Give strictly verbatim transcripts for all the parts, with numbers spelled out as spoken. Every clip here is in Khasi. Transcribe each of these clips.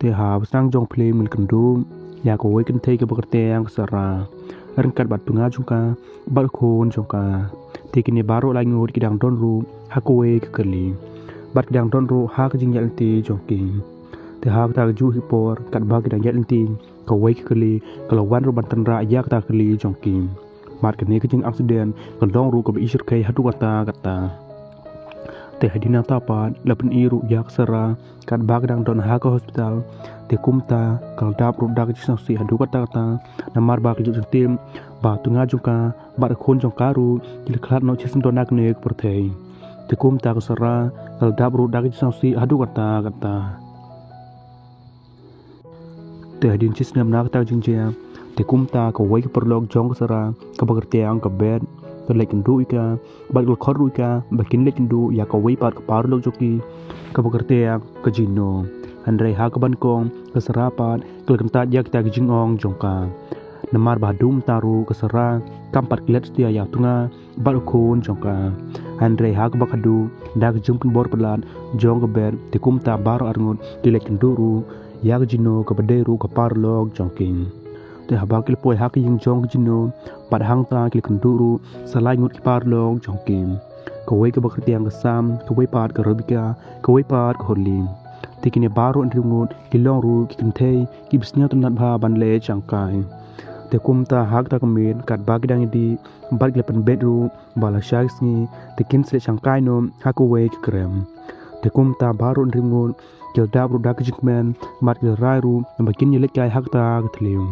Te ha basang jong phi ngin kynduh ïa kawei kynthei kaba kyrteng ka Sara, ryngkat bad tnga jong ka bad khun jong ka. Te kine baroh lai ngut ki dang don ruh ha kawei ka kali bad ki dang don ruh ha ka jingïaid lynti jong ki. Te ha kata ka juh hi por katba ki dang ïaid lynti, kawei ka kali ka la wan ruh ban tynrah ïa kata ka kali jong ki. Bad kane ka jingaccident ka long ruh kaba ishyrkhei haduh katta katta. Te hadien nangta pat la pyni ruh ïa ka Sara katba ka dang don ha ka hospital. Te kumta ka la dap ruh da ka jingsngewsih haduh katta katta, namar ba ka la ju shim tip ba tnga jong ka bad khun jong ka ruh ki la khlad noh shisyndon na kane ka pyrthei. Te kumta ka Sara ka la dap ruh da ka jingsngewsih haduh katta katta. Te hadien shisnem na kata ka jingjia, te kumta kawei ka paralok jong ka Sara kaba kyrteng ka Beth ka la leit kynduh ïa ka bad ka la khot ruh ïa ka ba kin leit kynduh ïa kawei pat ka paralok jong ki kaba kyrteng ka Jino. Hynrei ha kaba nyngkong ka Sara pat ka la kyntait ïa kita ki jingong jong ka, namar ba haduh mynta ruh ka Sara kam pat klet satia ïa u tnga bad u khun jong ka. Hynrei ha kaba khadduh da ka jingpynbor palat jong ka Beth, te kumta baroh arngut ki leit kynduh ruh ïa ka Jino kaba dei ruh ka paralok jong ki. Te haba ki la poi ha ka ïing jong ka Jino, bad hangta ki la kynduh ruh sa lai ngut ki paralok jong ki, kawei kaba kyrteng ka Sam, kawei pat ka Rebecca, kawei pat ka Holly. Te kine baroh hynriew ngut ki long ruh ki kynthei kiba sngewtynnat bha ban leit shangkai. Te kumta ha kata ka miet katba ki dang ïadih bad ki la pynbeit ruh ba lashai sngi te kin sa leit shangkai noh ha kawei ka krem. Te kumta baroh hynriew ngut ki la dap ruh da ka jingkmen bad ki la rai ruh ba kin ïaleit kai ha kata ka thliew.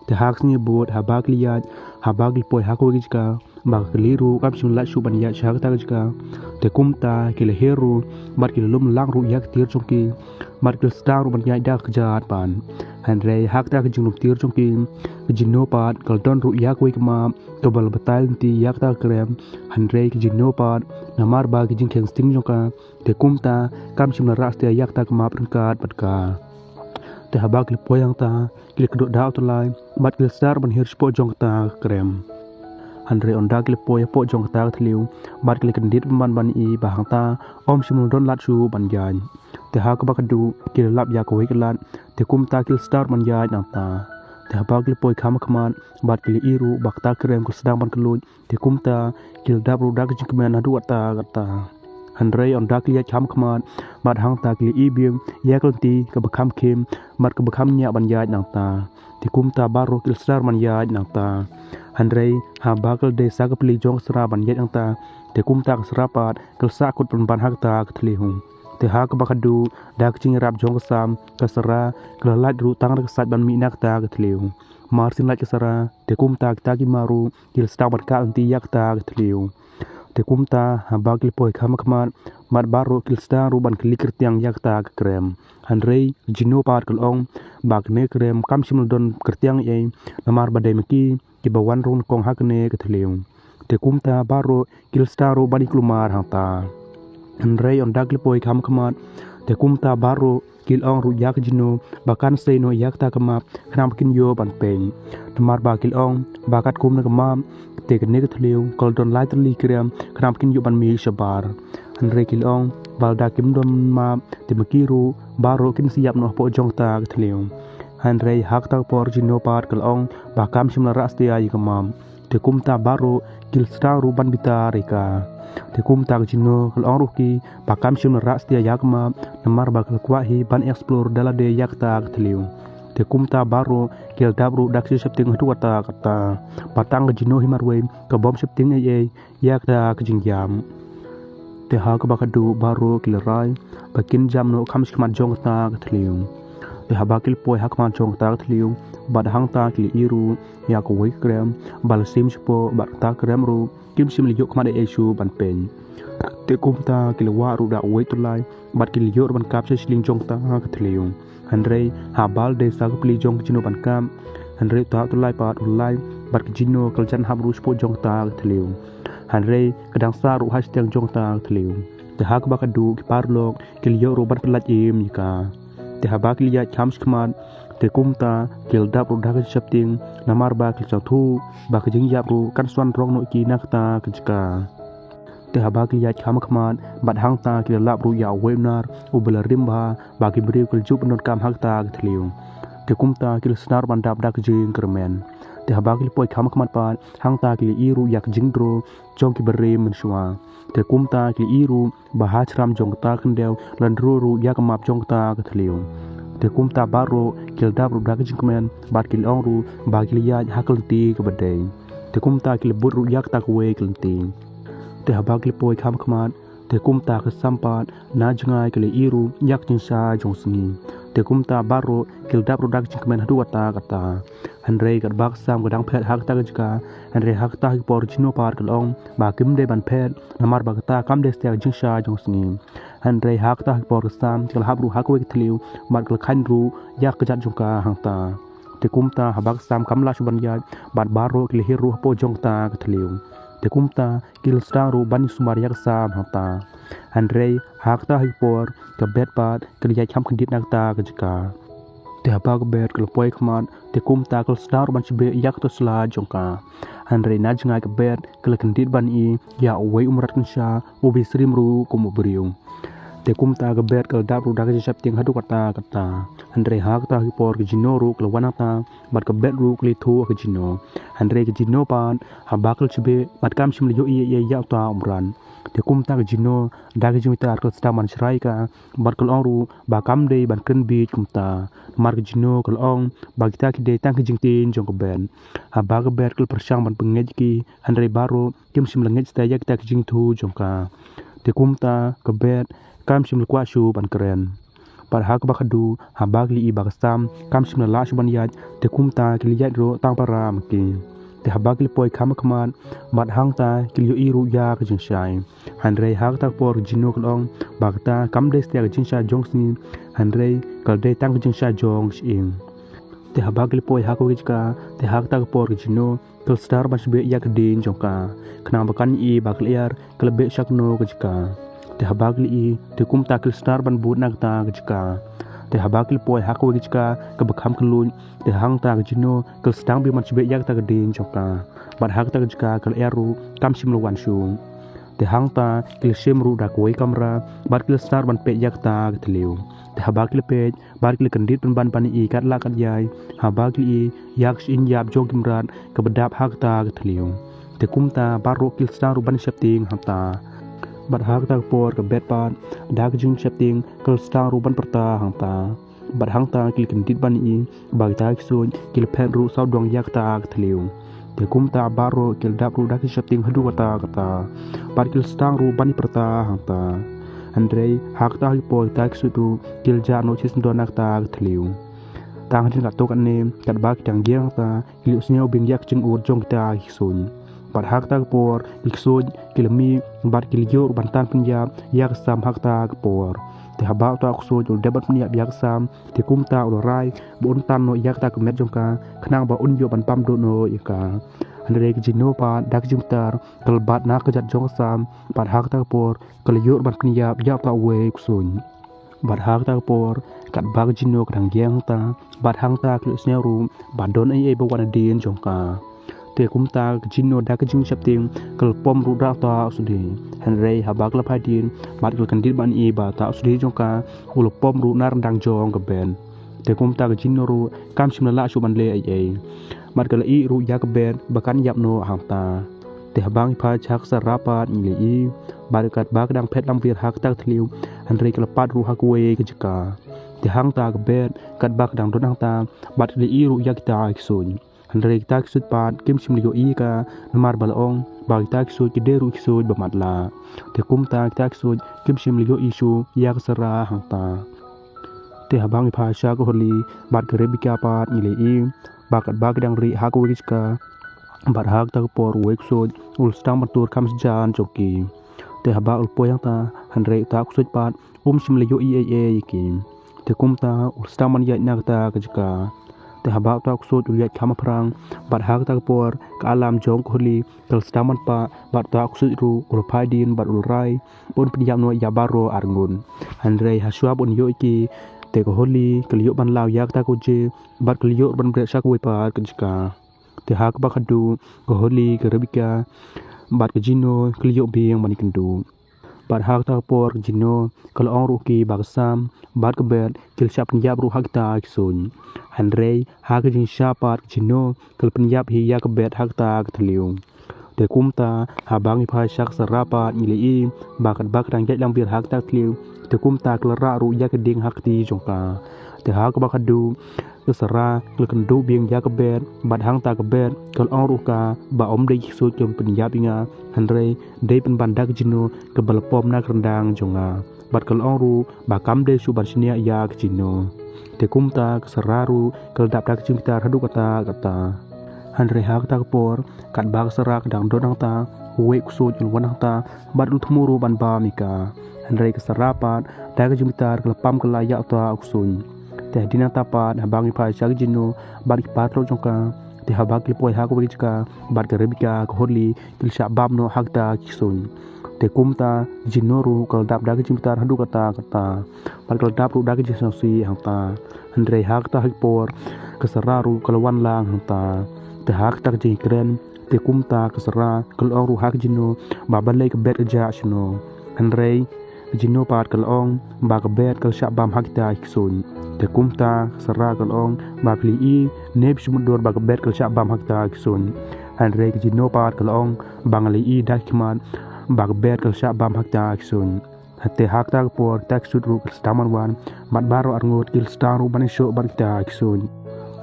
Te ha ka sngi bud haba ki la ïaid, haba ki la poi ha kawei ka jaka ba ka kali ruh kam shym la lait shuh ban ïaid sha kata ka jaka, te kumta ki la hiar ruh bad ki la lum lang ruh ïa ka tiar jong ki bad ki la sdang ruh ban ïaid da ka kjat pat. Hynrei ha kata ka jinglum tiar jong ki, ka Jino pat ka la don ruh ïa kawei ka map kaba la batai lynti ïa kata ka krem. Hynrei ka Jino pat, namar ba ka jingkheiñ sting jong ka, te kumta kam shym la rah satia ïa kata ka map ryngkat bad ka. Te haba ki la poi hangta ki la kduh da u tyllai bad ki la sdang ban hiar shapoh jong kata ka krem. Hynrei ynda ki la poi hapoh jong kata ka thliew bad ki la kyndit bymman ban ïohi ba hangta ym shym la don lad shuh ban ïaid. Te ha kaba khadduh ki la lap ïa kawei ka lad, te kumta ki la sdang ban ïaid nangta. Te haba ki la poi kham khmat bad ki la ïohi ruh ba kata ka krem ka la sdang ban kylluid, te kumta ki la dap ruh da ka jingkmen haduh katta katta. Hynrei ynda ki la ïaid kham khmat bad hangta ki la ïohi biang ïa ka lynti kaba kham khim bad kaba kham ñiah ban ïaid nangta. Te kumta baroh ki la sdang ban ïaid nangta. Hynrei haba ka la dei sa ka pli jong ka Sara ban ïaid nangta, te kumta ka Sara pat ka la sah kut pynban ha kata ka thliew. Te ha kaba khadduh da ka jingïarap jong ka Sam, ka Sara ka la lait ruh tang da ka sait ban mih na kata ka thliew. Mar syn lait ka Sara, te kumta kita ki map ruh ki la sdang ban kah lynti ïa kata ka thliew. Te kumta haba ki la poi kham khmat bad baroh ki la sdang ruh ban kylli kyrtiang ïa kata ka krem. Hynrei ka Jino pat ka la ong ba kane ka krem kam shym la don kyrtiang ei ei, namar ba dei ma ki kiba wan rung nyngkong ha kane ka thliew. Te kumta baroh ki la sdang ruh ban ïakulmar hangta. Hynrei ynda ki la poi kham khmat, te kumta baroh ki la ong ruh ïa ka Jino ba kan sei noh ïa kata ka map khnang ba kin ïoh ban peit. Namar ba ki la ong ba katkum na ka map, te kane ka thliew ka la don lai tylli ki krem khnang ba kin ïoh ban mih shabar. Hynrei ki la ong ba lada kim don map, te ma ki ruh baroh kin sa ïap noh hapoh jong kata ka thliew. Hynrei ha kata ka por ka Jino pat ka la ong ba kam shym la rah satia ïa ka map. Te kumta baroh ki la sdang ruh ban bitar ïa ka. Te kumta ka Jino ka la ong ruh ki ba kam shym la rah satia ïa ka map, namar ba ka la kwah hi ban explore da lade ïa kata ka thliew. Te kumta baroh ki la dap ruh da ka jingsheptieng haduh katta katta. Ba tang ka Jino hi marwei ka bym sheptieng ei ei ïa kata ka jingïap. Te ha kaba khadduh baroh ki la rai ba kin jam noh kham shakhmat jong kata ka thliew. Te haba ki la poi ha khmat jong kata ka thliew, bad hangta ki la ïohi ruh ïa kawei ka krem ba la sim shapoh, bad kata ka krem ruh kim shym la ïoh khmat ei ei shuh ban peit. Te kumta ki la wad ruh da uwei u tyllai bad ki la ïoh ruh ban kap sha shiliang jong kata ka thliew. Hynrei haba la dei sa ka pli jong ka Jino ban kap, hynrei uta u tyllai pat u la lait bad ka Jino ka la jan hap ruh shapoh jong kata ka thliew. Hynrei ka dang sah ruh ha shiteng jong kata ka thliew. Te ha kaba khadduh ki paralok ki la ïoh ruh ban pyllait im ïa ka. Te haba ki la ïaid kham shakhmat, te kumta ki la dap ruh da ka jingsheptieng, namar ba ki la sngewthuh ba ka jingïap ruh kan sa wan rong noh ïa ki na kata ka jaka. Te haba ki la ïaid kham khmat bad hangta ki la lap ruh ïa uwei u nar uba la rim bha ba ki briew ki la ju pyndonkam ha kata ka thliew. Te kumta ki la sdang ruh ban dap da ka jingkyrmen. Te haba ki la poi kham khmat pat hangta ki la ïohi ruh ïa ka jingdro jong ki barim mynshuwa. Te kumta ki la ïohi ruh ba ha shram jong kata ka khyndew la dro ruh ïa ka map jong kata ka thliew. Te kumta baroh ki la dap ruh da ka jingkmen bad ki la ong ruh ba ki la ïaid ha ka lynti kaba dei. Te kumta ki la bud ruh ïa kata kawei ka lynti. Te haba ki la poi kham khmat te kumta ka sam pat na jngai ki la ïohi ruh ïa ka jingshai jong sngi. Te kumta baroh ki la dap ruh da ka jingkmen haduh katta katta. Hynrei katba ka sam ka dang phet ha kata ka jaka, hynrei ha kata ka por ka jino pat ka la ong ba kim dei ban phet namar ba kata kam dei satia ka jingshai jong sngi. Hynrei ha kata ka por ka sam ka la hap ruh ha kawei ka thliew bad ka la kheiñ ruh ïa ka kjat jong ka hangta. Te kumta haba ka sam kam lah shuh ban ïaid bad baroh ki la hiar ruh hapoh jong kata ka thliew. Te kumta ki la sdang ruh ban ïasumar ïa ka sam hangta. Hynrei ha kata ka por ka Bet pat ka la ïaid kham kyndit na kata ka jaka. Te haba ka Bet ka la poi khmat te kumta ka la sdang ruh ban shim bha ïa ka torchlight jong ka. Hynrei na jngai ka Bet ka la kyndit ban ïohi ïa uwei u mrad kynsha uba ïasyriem ruh kum u briew. Te kumta ka Bet ka la dap ruh da ka jingsheptieng haduh katta katta. Hynrei ha kata ka por ka jino ruh ka la wan hangta bad ka Bet ruh ka la ïathuh ha ka jino. Hynrei ka jino pat haba ka la shim bha bad kam shym la ïohi ei ei ïa uta u mrad. Te kumta ka jino da ka jingbitar ka la sdang ban shrai ïa ka bad ka la ong ruh ba kam dei ban kren bieit kumta. Namar ka jino ka la ong ba kita ki dei tang ki jingtieng jong ka Bet. Haba ka Bet ka la pyrshang ban pyngngeit ïa ki hynrei baroh kim shym la ngeit satia ïa kita ki jingïathuh jong ka. Te kumta ka Bet kam shym la kwah shuh ban kren. Bad ha kaba khadduh haba ki la ïohi ba ka sam kam shym la lah shuh ban ïaid te kumta ki la ïaid ruh tang para ma ki. Te haba ki la poi kham khmat bad hangta ki la ïohi ruh ïa ka jingshai. Hynrei ha kata ka por ka jino ka la ong ba kata kam dei satia ka jingshai jong sngi, hynrei ka la dei tang ka jingshai jong shyieng. Te haba ki la poi ha kawei ka jaka te ha kata ka por ka jino ka la sdang ban shim bha ïa ka ding jong ka khnang ba kan ïohi ba ka lyer ka la beh sha kano ka jaka. Te haba ki la ïohi te kumta ki la sdang ban bud na kata ka jaka. Te haba ki la poi ha kawei ka jaka kaba kham kylluid te hangta ka jino ka la sdang bha ban shim bha ïa kata ka ding jong ka. Bad ha kata ka jaka ka lyer ruh kam shym la wan shuh. Te hangta ki la shim ruh da kawei ka kamra bad ki la sdang ban peit ïa kata ka thliew. Te haba ki la peit bad ki la kyndit pynban ban ïohi kat la kat jai haba ki la ïohi ïa ka shyieng ïap jong ki mrad kaba dap ha kata ka thliew. Te kumta baroh ki la sdang ruh ban sheptieng hangta. Bad ha kata ka por ka Bet pat da ka jingsheptieng ka la sdang ruh ban pyrta hangta. Bad hangta ki la kyndit ban ïohi ba kita ki ksuid ki la phet ruh sawdong ïa kata ka thliew. Te kumta baroh ki la dap ruh da ka jingsheptieng haduh katta katta. Bad ki la sdang ruh ban ïa pyrta hangta. Hynrei ha kata ka por kita ki ksuid ruh ki la jah noh shisyndon na kata ka thliew. Tang hadien katto katne katba ki dang ïeng hangta ki la ïohsngew biang ïa ka jingud jong kita ki ksuid. Bad ha kata ka por ki ksuid ki la mih bad ki la ïoh ruh ban tan pynïap ïa ka sam ha kata ka por. Te haba uta u ksuid u la dep ban pynïap ïa ka sam te kumta u la rai ba un tan noh ïa kata ka met jong ka khnang ba un ïoh ban pam duh noh ïa ka. Hynrei ka jino pat da ka jingbitar ka la bat na ka kjat jong ka sam bad ha kata ka por ka la ïoh ruh ban pynïap ïa uta uwei u ksuid. Bad ha kata ka por katba ka jino ka dang ïeng hangta bad hangta ka la ïohsngew ruh ba don ei ei ba wan hadien jong ka. Te kumta ka jino da ka jingsheptieng ka la pom ruh da uta u sudei. Hynrei haba ka la phai dien bad ka la kyndit ban ïohi ba uta u sudei jong ka u la pom ruh na ryndang jong ka Bet. Te kumta ka jino ruh kam shym la lah shuh ban leh ei ei. Bad ka la ïeh ruh ïa ka Bet ba kan ïap noh hangta. Te haba ngi phai sha ka sara pat ngi la ïohi ba katba ka dang phet lam vir ha kata ka thliew hynrei ka la pat ruh ha kawei ka jaka. Te hangta ka Bet katba ka dang don hangta bad ka la ïohi ruh ïa kita ki ksuid. Hynrei kita ki ksuid pat kim shym la ïohi ïa ka namar ba la ong ba kita ki ksuid ki dei ruh ki ksuid ba matlah. Te kumta kita ki ksuid kim shym la ïohi shuh ïa ka sara hangta. Te haba ngi phai sha ka Holly bad ka Rebecca pat ngi la ïohi ba katba ki dang rieh ha kawei ka jaka bad ha kata ka por uwei u ksuid u la sdang ban tur kham sjan jong ki. Te haba u la poi hangta hynrei uta u ksuid pat um shym la ïohi ei ei ïa ki. Te kumta u la sdang ban ïaid na kata ka jaka. Te haba uta u ksuid u la ïaid kham haphrang bad ha kata ka por ka alarm jong ka Holly ka la sdang ban pah bad uta u ksuid ruh u la phai dien bad u la rai ba un pynïap noh ïa baroh arngut. Hynrei ha shuwa ba un ïoh ïa ki te ka Holly ka la ïoh ban law ïa kata ka kuje bad ka la ïoh ban bret sha kawei pat ka jaka. Te ha kaba khadduh ka Holly, ka Rebecca bad ka Gino ki la ïoh biang ban ïakynduh. Bad ha kata ka por ka Gino ka la ong ruh ki ba ka Sam bad ka Beth ki la shah pynïap ruh ha kita ki suiñ. Hynrei ha ka jingshisha pat ka Gino ka la pynïap hi ïa ka Beth ha kata ka thliew. Te kumta haba ngi phai sha ka Sarah pat ngi la ïohi ba katba ka dang ïaid lang biar ha kata ka thliew, te kumta ka la rah ruh ïa ka dieng ha ka kti jong ka. Te ha kaba khadduh ka Sarah ka la kynduh biang ïa ka Beth bad hangta ka Beth ka la ong ruh ka ba ym dei ki ksuid ki pynïap ïa nga, hynrei dei pynban da ka Gino kaba la pom na ka ryndang jong nga. Bad ka la ong ruh ba kam dei shuh ban shaniah ïa ka Gino. Te kumta ka Sarah ruh ka la dap da ka jingbitar haduh katta katta. Hynrei ha kata ka por katba ka Sarah ka dang don hangta, uwei u ksuid u la wan hangta bad u la thmu ruh ban bam ïa ka. Hynrei ka Sarah pat da ka jingbitar ka la pam kylla ïa uta u ksuid. Te hadien nangta pat haba ngi phai sha ka Gino bad ki paralok jong ka, te haba ki la poi ha kawei ka jaka bad ka Rebecca, ka Holly ki la shah bam noh ha kita ki suiñ. Te kumta ka Gino ruh ka la dap da ka jingbitar haduh katta katta bad ka la dap ruh da ka jingsngewsih hangta. Hynrei ha kata ka por ka Sarah ruh ka la wan lang hangta. Te ha kata ka jingkren, te kumta ka Sarah ka la ong ruh ha ka Gino ba balei ka Beth ka jah shano. Hynrei ka Gino pat ka la ong ba ka Beth ka la shah bam ha kita ki suiñ. Te kumta ka Sarah ka la ong ba phi la ïohi ne phi shu mutdur ba ka Beth ka la shah bam ha kita ki suiñ. Hynrei ka Gino pat ka la ong ba nga la ïohi da ki khmat ba ka Beth ka la shah bam ha kita ki suiñ. Te ha kata ka por kita ki ksuid ruh ki la sdang ban wan bad baroh arngut ki la sdang ruh ban ïashoh bad kita ki ksuid.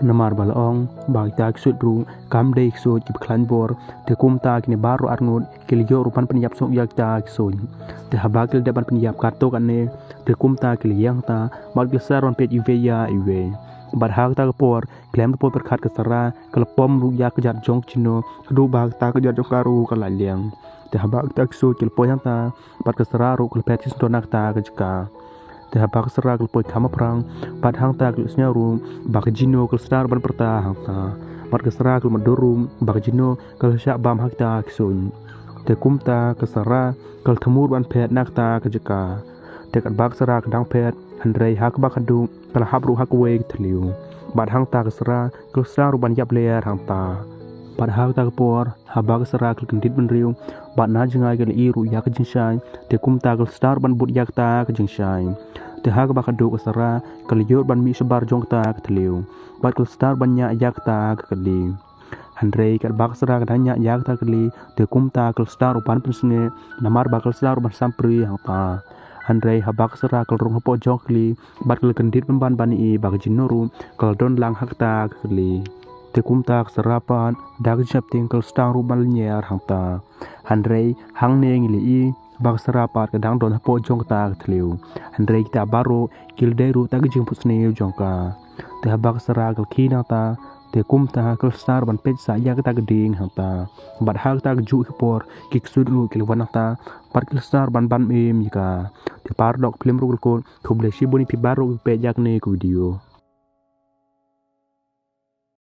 Namar ba la ong ba kita ki ksuid ruh kam dei ki ksuid kiba khlaiñ bor, te kumta kine baroh arngut ki la ïoh ruh ban pynïap suk ïa kita ki ksuid. Te haba ki la dep ban pynïap katto katne, te kumta ki la ïeng hangta bad ki la sdang ruh ban peit iwei ïa iwei. Bad ha kata ka por khlem da poi pyrkhat ka Sarah ka la pom ruh ïa ka kjat jong ka Gino, haduh ba kata ka kjat jong ka ruh ka la liang. Te haba kita ki ksuid ki la poi hangta bad ka Sarah ruh ka la phet shisyndon na kata ka jaka. Te haba ka Sarah ka la poi kham hapdeng bad hangta ka la sngewthuh ruh ba ka Gino ka la sdang ruh ban pyrta hangta. Bad ka Sarah ka la mutdur ruh ba ka Gino ka la shah bam ha kita ki suiñ. Te kumta ka Sarah ka la thmu ruh ban phet na kata ka jaka. Te katba ka Sarah ka dang phet, hynrei ha kaba khadduh ka la hap ruh ha kawei ka thliew. Bad hangta ka Sarah ka la sdang ruh ban ïap ler hangta. Bad ha kata ka por haba ka Sarah ka la kyndit bynriew bad na jngai ka la ïohi ruh ïa ka jingshai, te kumta ka la sdang ruh ban bud ïa kata ka jingshai. Te ha kaba khadduh ka Sarah ka la ïoh ban mih shabar jong kata ka thliew bad ka la sdang ruh ban ñiah ïa kata ka kali. Hynrei katba ka Sarah ka dang ñiah ïa kata ka kali, te kumta ka la sdang ruh ban pynsngewsih namar ba ka la sdang ruh ban sampri hangta. Hynrei haba ka Sarah ka la rung hapoh jong ka kali bad ka la kyndit pynban ban ïohi ba ka Gino ruh ka la don lang ha kata ka kali. Te kumta ka Sarah pat da ka jingsheptieng ka la sdang ruh ban lynñiar hangta. Hynrei hangne ngi la ïohi ba ka Sarah pat ka dang don hapoh jong kata ka thliew. Hynrei kita baroh ki la dei ruh da ka jingphohsniew jong ka. Te haba ka Sarah ka la khie nangta, te kumta ka la sdang ruh ban peit sah ïa kata ka dieng hangta. Bad ha kata ka juh ka por ki ksuid ruh ki la wan hangta bad ki la sdang ruh ban bam im ïa ka. Te paralok, ka film ruh ka la kut. Khublei shibun ïa phi baroh kiba peit ïa kane ka video.